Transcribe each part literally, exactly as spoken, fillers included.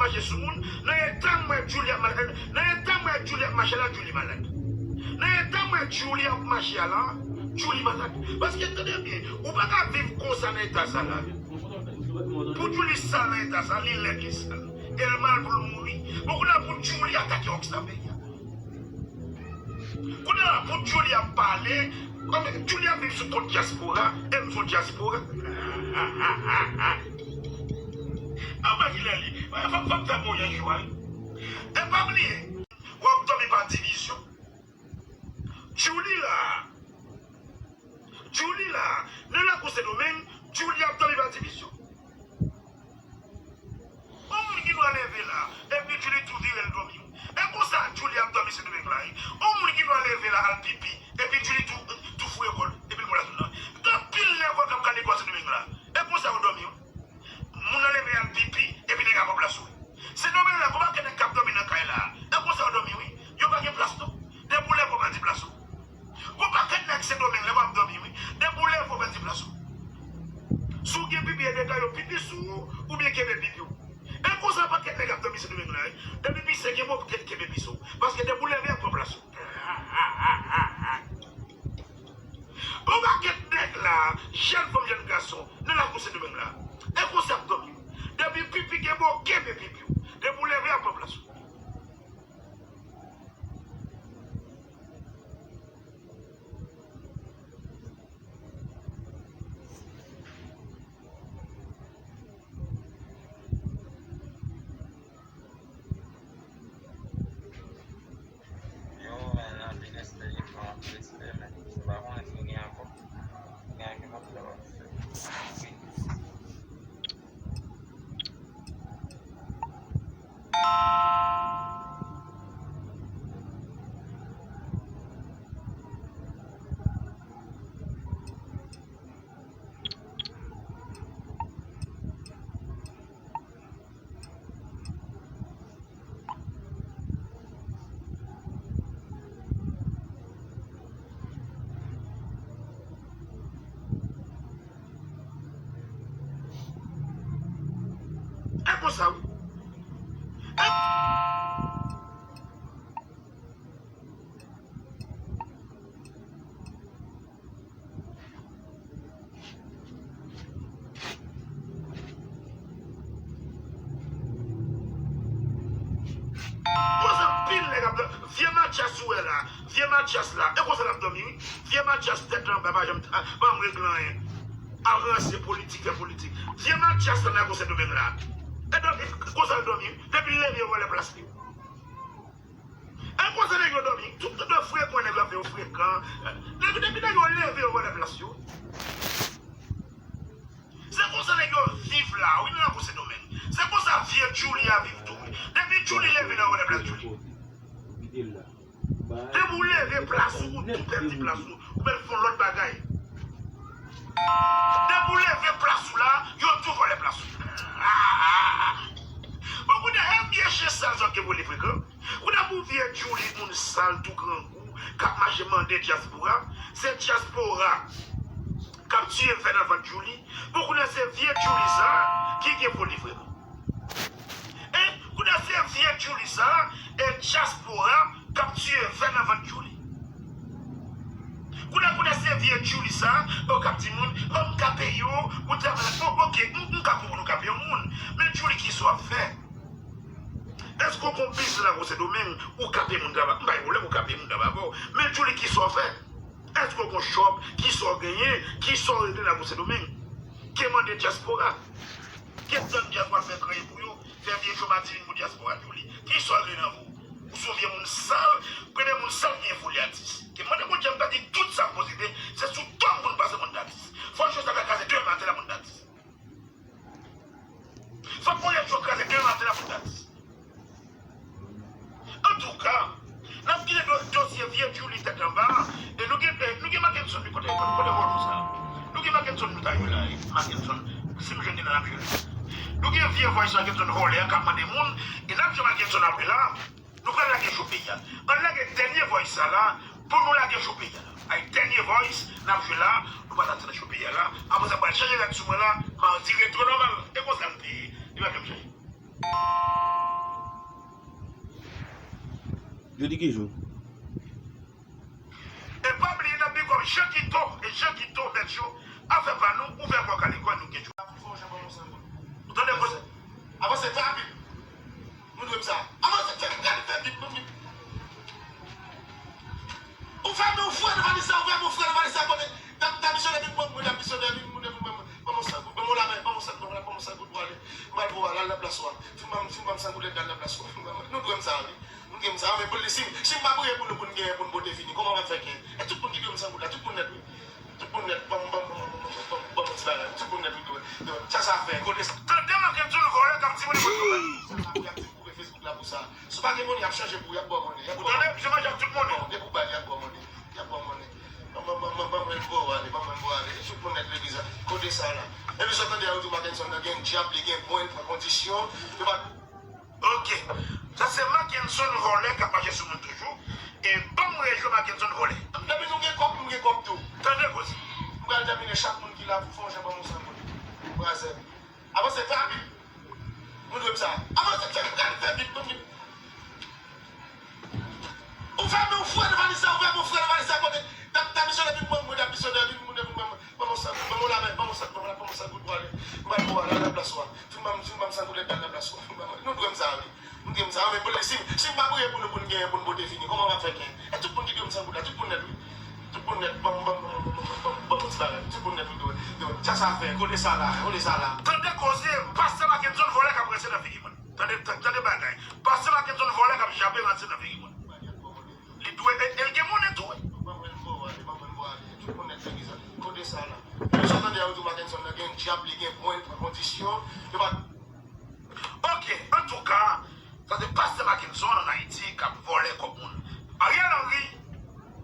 mache sou moun. Nan eta m wè Djouly ap malad. Nan eta m wè Djouly ap mache la, Djouly malad. Nan eta m wè Djouly ap mache a la, Djouly malad. Paske, tande byen, ou pa ka viv konsa nan eta sa la. Pou Djouly sal nan eta sa, li lèd, li sal. E l mal pou l mouri. Bon, kounye a pou Djouly atake Rockstar peyi a. Kounye a la, pou Djouly ap pale, kòm Djouly ap viv sou kont dyaspora, e m sou dyaspora. Anba kilè li? Fòk, fòk fè mwen yon jou a, wi. E pa bliye, w ap dòmi pa divizyon. Djouly la, Djouly la, nan lakou Sendomeng, Djouly ap dòmi pa divizyon. On moun ki dwe leve la, epi Djouly tou vire l dòmi. E konsa Djouly ap dòmi Sendomeng la, wi. On moun ki dwe leve la, al pipi, epi Djouly tou, tou foure kò l, epi l pran plas moun nan. Gen anpil nèg k ap gade kò Sendomeng la. E konsa yo dòmi, wi. Moun nan leve al pipi, epi nèg la pran plas ou. Sendomeng la, gon pakèt nèg k ap dòmi nan kay la. E konsa yo dòmi, wi. Yo pa gen plas, non. Depi w leve, w pèdi plas ou. Gon pakèt nèg Sendomeng la, w ap dòmi, wi. Depi w leve, w pèdi plas ou. Si w gen pipi, e nèg la yo pipi sou ou, oubyen kenbe pipi w. E konsa pakèt nèg ap dòmi Sendomeng la, wi. Depi pise gen bon, kenbe pise w. Paske depi w leve, y ap pran plas ou. Yon pakèt nèg la, jèn fanm, jèn gason, nan lakou Sendomeng la. E konsa y ap dòmi. Depi pipi gen bon, kenbe pipi w. Depi w leve, y ap pran plas ou. Yo, men, anpil respè, yo, anpil respè, men. Se pa konnen si gen ankò. Gen ankò, gen ankò. E konsa, wi. E Poze anpil nèg ap dòmi. Vye Matyas ou wè la, vye Matyas la, e konsa l ap dòmi, wi. Vye Matyas tèt anba, pa janm, pa janm regle anyen. Al ranse politik, fè politik. Vye Matyas la nan Sendomeng la. E dòmi, konsa l dòmi, wi. Depi l leve, yo vòlè plas li. E konsa nèg yo dòmi, tout, tout frekan nèg yo ap fè yo frekan. Depi, depi nèg yo leve, yo vòlè plas yo. Se konsa nèg yo viv la, wi, nan lakou Sendomeng. Se konsa vye Djouly a viv tou, wi. Depi Djouly leve, nèg yo vòlè plas Djouly. Depi w leve plas ou, ou tou pèdi plas ou. Ou mèt fè yon lòt bagay. Depi w leve plas ou la, yo tou vòlè plas ou. Bon, kounye a, e vye chen sal sa w gen pou li frekan. Kounye a pou vye Djouly, moun sal tou grangou, k ap mache mande dyaspora, se dyaspora k ap tiye vè nan vant Djouly. Bon, kounye a se vye Djouly sa a ki gen pou li vrèman. E kounye a se vye Djouly sa a, e dyaspora k ap tiye vè nan vant Djouly. Kounye a, kounye a se vye Djouly sa a, o, k ap di moun, o, m ka peye w, ou travay la. Bon, oke, m, m ka konprann ou ka peye yon moun. Men Djouly, kisa w ap fè? Èske w gon biznis lakou Sendomeng, ou ka peye moun travay? M pa gen pwoblèm, ou ka peye moun travay avè w. Men Djouly, kisa w fè? Èske w gon chòp? Kisa w genyen? Kisa w regle lakou Sendomeng? Ke mande dyaspora? Ke tann dyaspora fè kreye pou yo? Fè vye Jomatin vin pou dyaspora Djouly. Kisa w regle nan vo? Ou se yon vye moun sal, premye moun sal ki gen foli atis. Ke mande Bondye m pèdi tout sa m posede, se sou do m pou n pase moun atis. Fò jwèt sa ta kraze demen maten la pou n atis. Fòk Moyiz Cho kraze demen maten la pou dat. Antouka, n ap kite do-, dosye vye Djouly tèt anba a, e nou gen, e nou gen Mackenson, wi, kote, kote, kote vòlò sa? Nou gen Mackenson nou ta jwe la, wi, Mackenson, si m jwenn li la, n ap jwe l. Nou gen vye vòlò sa, Mackenson vòlè a k ap mande moun, e n ap jwe Mackenson apre la. Nou pral lage cho peyi a. Ann lage dènye voice sa la pou nou lage cho peyi a. Ay, dènye voice n ap jwe la, nou pral lage cho peyi a la. Apre sa, pral chanje rad sou mwen la, mardi retro nòmal. E konsa l te ye. Li pa janm chanje. Jodi ki jou? E pa bliye n ap big up Jean Guito, e Jean Guito, bèt yo, afè pa nou, ouvè kò w, Kalikò, nou gen jou. Ou tande koze? Avanse, fè rapid. Nou dwe m sa. Avanse, fè, fè, fè vit, nou vit. Ou fè men w fre nan valiz sa, ou fè men w fre nan valiz sa, kote, t ap, t ap misyonè vin pran mwen, t ap misyonè vin, mwen, mwen, mwen, ban m yon san goud, ban m yon lamen, ban m yon san, ban m yon, ban m yon san goud pou ale. M pral pou ale, al nan plas ou a. Fin ban m, fin ban m san goud, al nan plas ou a. Fin ban m, nou dwe m sa, wi. Nou dwe m sa, wi, men pou li, si, si m pa priye pou nou, pou n genyen, pou n pote fini, kòman m ap fè genyen? E tout moun ki dwe m san goud la, tout moun nèt, wi. Tout moun nèt, ban m, ban m, ban m, ban m, ban m, ban m yon ti bagay, wi. Tout moun nèt, wi, dwe, dwe. Sa, sa fè, kote sa. Tande Mackenson vòlè k ap di moun li pran travay. Sa, y ap di pou Facebook la pou sa. Si w pa gen monnen, y ap chanje pou w, y ap ba w monnen. Y ap ba w monnen. Ou tande? Misye manje ak tout monnen. Depi w ba l, y ap ba w monnen. Y ap ba w monnen. Ban, ban, ban, ban, ban mwen l ba w ale, ban mwen l ba w ale. Tout moun nèt legliz la. Kote sa la. Epi sa w tande a, yo di w Mackenson nan gen dyab, li gen pwen, li pran kondisyon. Yo pa. Ok. Sa se Mackenson vòlè k ap mache sou moun toujou. E ban m rejwe Mackenson vòlè. Depi nou gen kòb, m gen kòb tou. Tande koze. M pral tèmine, chak moun ki la, fè yon jan ban m yon san goud. Brazè. Avanse, fè rapid. Nou dwe m sa. Avanse, fè, fè, fè vit, nou vit. Ou fè men w fre nan valiz sa, ou fè men w fre nan valiz sa, kote, t ap, t ap misyonè vin pran mwen, t ap misyonè vin, mwen, vin pran mwen, ban m yon san goud, ban m yon lamen, ban m yon san, ban m yon, ban m yon san goud pou ale. M pral pou ale, al nan plas ou a. Fin ban m, fin ban m san goud, al nan plas ou a. Fin ban m, nou dwe m sa, wi. Nou dwe m sa, wi, men pou li, si, si m pa priye pou nou, pou n genyen, pou n pote fini, kòman m ap fè genyen? E tout moun ki dwe m san goud la, tout moun nèt, wi. Tout moun nèt, ban m, ban m, ban m, ban m, ban m, ban m yon ti bagay. Tout moun nèt, wi, dwe, dwe. Sa, sa fè, kote sa la, kote sa la. Tande koze, pastè Mackenson vòlè k ap ranse nan figi moun. Tande, tande, tande bagay. Pastè Mackenson vòlè k ap jape ranse nan figi moun. Li dwe, e, e l gen monnen tou, wi. Kote sa la. Epi sa w tande a, yo di w Mackenson nan gen dyab, li gen pwen, li pran kondisyon. Yo pa. Ok, antouka, sa se pastè Mackenson ann Ayiti k ap vòlè kòb moun. Ariel Henry,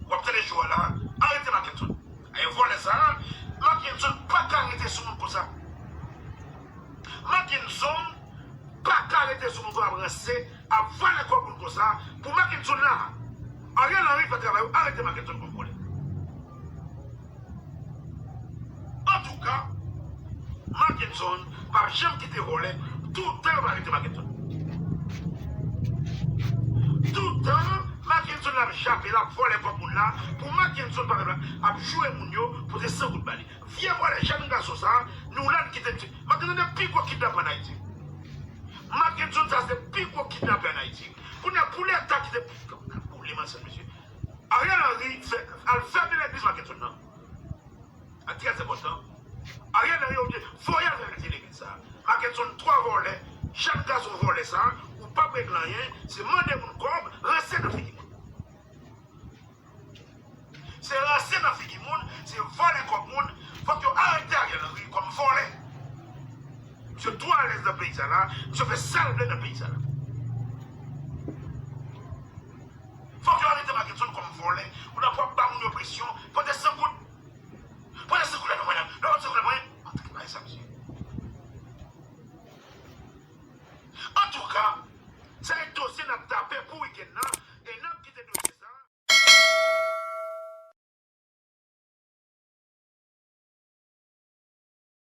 w ap tande jou a la, arete Mackenson. Ay vòlè sa, Mackenson pa ka rete sou moun konsa. Mackenson pa ka rete sou moun konsa ap ranse, ap vòlè kòb moun konsa. Pou Mackenson la, Ariel Henry fè travay ou, arete Mackenson kòm vòlè. Antouka, Mackenson p ap janm kite vòlè, toutan yo pa arete Mackenson. Toutan Mackenson l ap jape, l ap vòlè kòb moun la, pou Mackenson pa ap joure moun yo, pote san goud ba li. Vye vòlè, jèn gason sa, nou la n kite misye. Mackenson se pi gwo kidnapè ann Ayiti. Mackenson sa se pi gwo kidnapè ann Ayiti. Kounye a, pou Leta kite, boule manzè, mesye. Ariel Henry fè, al fèmen legliz Mackenson nan. A trè enpòtan. Ariel Henry oblije voye al fèmen ti legliz sa. Mackenson twa vòlè, jèn gason vòlè sa, ou p ap regle anyen, se mande moun kòb, ranse nan figi moun. Se ranse nan figi moun, se vòlè kòb moun, fòk yo arete Ariel Henry kòm vòlè. Misye twò alèz nan peyi sa la, misye fè sa l vle nan peyi sa la. Fòk yo arete Mackenson kòm vòlè, ou nan pwòp ba moun yo presyon, pote san goud. Pote san goud la nan mwen la, nan pote san goud la mwen, antre bay sa misye. Antouka, se yon dosye n ap tape pou wikenn nan.